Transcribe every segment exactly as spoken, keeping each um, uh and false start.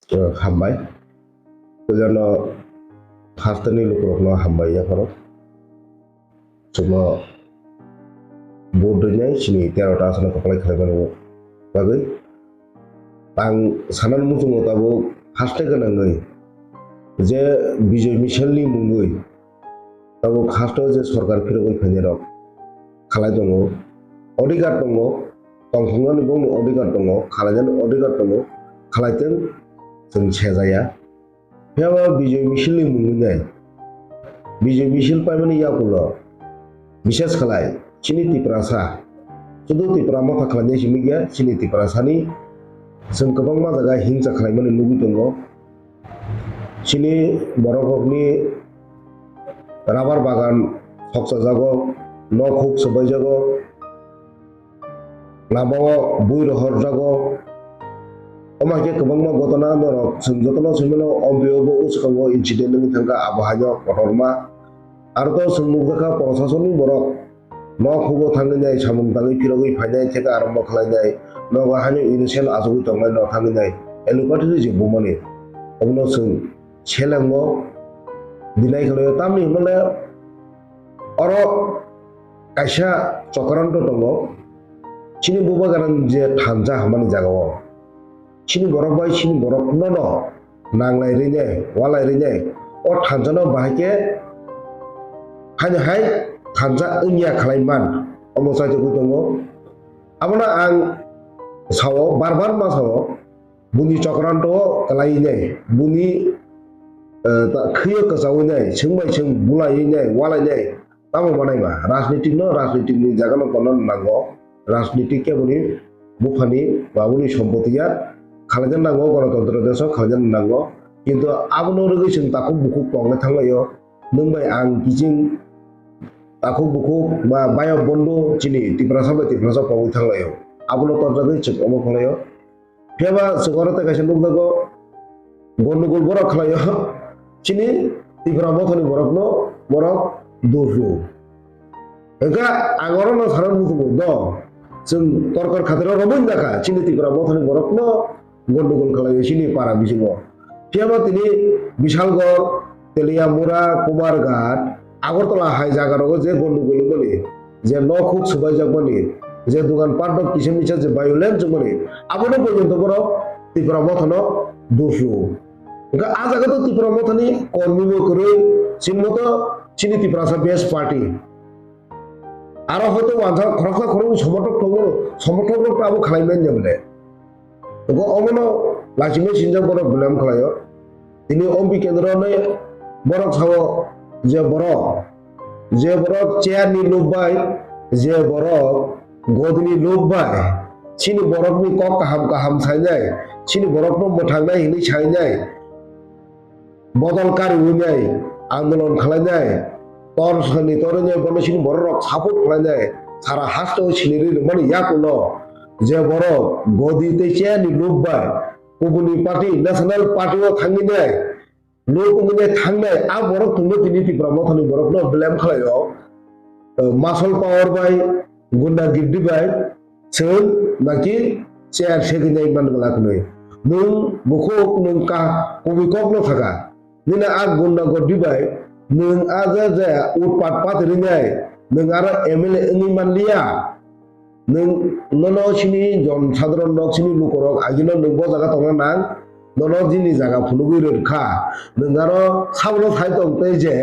Hambai. Puilano hasteni lukurokno hambai yapharo. Chwngno vote rwnai chini terota aswkno kwplai khlaimani bagwi. Ang sanani muchungo tabuk haste gwnangwi je Bijoy Michelni mungwi tabuk haste je sorkar phirogwi phainairok khalai tongo, odhikar tongo, tongthoknani bongni odhikar tongo, khalainani odhikar tongo, khalaitwng chwng sejaya. Phiya ba Bijoy Michelni mungwi nai. Bijoy Michel paimani yakulo, bises khlai chini Tiprasa, sudu Tipra Motha khlainai simi khe chini Tiprasani chwng kwbangma jaga himsa khlaimani nugwi tongo. Chini borok rokni rabar bagan sokchajago, nok huk swbaijago, lama o bui rohorjago. Omo hai khe kwbangma gotona norok chwng jotono swimano, ompiyo bo uskango incident wngwi thangkha, abo haino kotorma. Aro to chwng nukjakha, prosasonni borok nok hugo thangwi nai, samung tangwi phirogwi phainai, theka arombo khlainai, nogo haino innocent achugwi tongnai no thangwi nai, allopathy je bumani, obono chwng selengo dinai khlaio. Tamni hwnmale oro kaisa chokranto tongo, chini bubagrani je thansa hwnmani jagao. Chini borok bai chini borok nono nanglai rwinai, walai rwinai, o thansa no bahai khe haino hai thansa wngya khlai man, omo chaitugwi tongo. Abono ang sao, bar bar ma sao, buni chokranto o kwlai nai, buni, eh, ta-, khwio kwchawi nai, chwng bai chwng bulai nai, walai nai. Tamo manai ba, rajnitik no, rajnitik ni jaga no kono nango, rajnitik khe boni buphani ba boni sompoti ya, khalaina nango, ganatantra desh o khalaina nango, kintu abono rwgwi chwng takhuk bukhuk poknai thanglaio, nwng bai ang kiching takhuk bukhuk ba bayok bondo chini Tiprasa bai Tiprasa pogwi thanglaio, abono torjagwi chwng omo khlaio. Phiya ba chwng oro tei kaisa nukjago, gondogol borok khlaio, chini Tipra Mothani borokno borok dophu. Hwnkhe ang orono sana muchungo do, chwng torkor khatiro romwi jakha, chini Tipra Mothani borokno gondogol khlaio chini para bisingo. Phiya ba tini Bishalgarh, Teliamura, Kumarghat, Agartala hai jaga rogo je gondogol wngmani, je nok huk swbaijakmani, je dogan pat rok kisa misa je violence wngmani, abono porjonto borok Tipra Mothano dophu. Hwnkhe a jaga to Tipra Mothani kormi bo kwrwi, chini moto chini Tiprasa best party. Aro hoito wansa khoroksa khoroknwi somothok tongo, somothok rok abo khlai manya bole. Go omono lachimai sinjak borok blame khlaio. Tini ompi kendro nai borok sao je borok, je borok chair ni lob bai, je borok godi ni lob bai, chini borok ni kok kaham kaham sainai, chini borok no mwthang nai hinwi sainai. Bodol kariwi nai, andolon khlai nai, tor sani torwi nai, bono chini borok rok support khlai nai, sara haste o siniri rwmani yakulo je borok godi tei chair ni lob bai kubuni party, national party o thangwi nai, lob wngwi nai thangnai, a borok tongno tini Tipra Mothani borokno blame khlaio, eh, muscle power bai, gunda girdi bai, chwng naki chair segwi nai man gwlak hwnwi. Nwng bukhuk nwng ka kubui kokno thaka. Nini a gunda gordi bai nwng a je je utpat pat rinai nwng aro M L A wngwi manliya. Nwng nono chini jon sadharon rok chini lukorok agino nwng bo jaga tongna nang. Nono jini jaga phunugwi rwkha. Nwng aro sabono sai tong tei je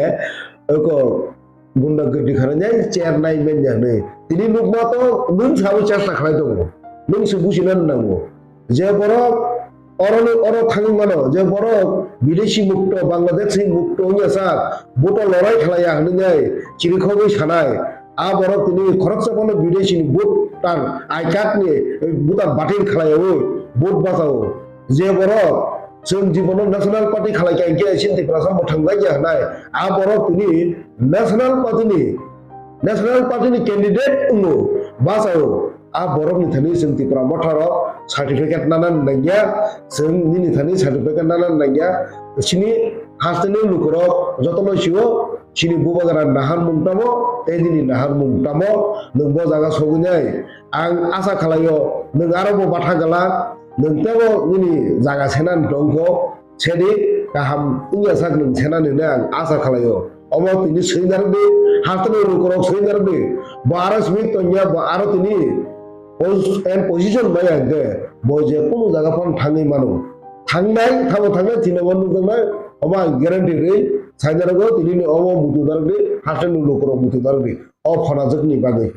eko gunda gudi kharajak chair nai manya hwnwi. Tini nukma to nwng sabo chesta khlai tongo. Nwng se bujina nango. Je borok oroni oro thangwi mano, je borok bidesi mukto, Bangladeshi mukto wngya sak, boto lorai khlaiya hwnwi nai chirikhogwi sanai. A borok tini khoroksa phano bidesi ni vote tar I card ni voter batil khlaiwi vote bachao. Je borok chwng jibono National Party khalai kha hinkhe chini Tiprasa mwthang jakya hwnai. A borok tini National Party ni, National Party ni candidate wngo bachao. A borok ni thani chwng Tipra Motha rok certificate nana nangya, chwng nini thani certificate nana nangya. Chini hasteni lukurok jotono sio, chini bubagra naharmung tamo, tei nini naharmung tamo, nwng bo jaga sogwi nai. Ang asa khlaio, nwng aro bo batha gala, Nwng tebo nini jaga senani tongkho, sedi kaham wngya sak nwng senani hwnwi ang asa khlaio. Omo tini swinarwkdi, hasteni lukurok swinarwkdi. Bo aro simi tongya, bo aro tini pos-, and position maya hwnkhe bo je kunu jaga phano thangwi mano. Thangnai, thabo thangnai, tini omo nukjaknai, omo ang guarantee rwi sainarwgo, tinini omo muitu narwkdi, hasteni lukurok muitu narwkdi. O phonajwkni bagwi.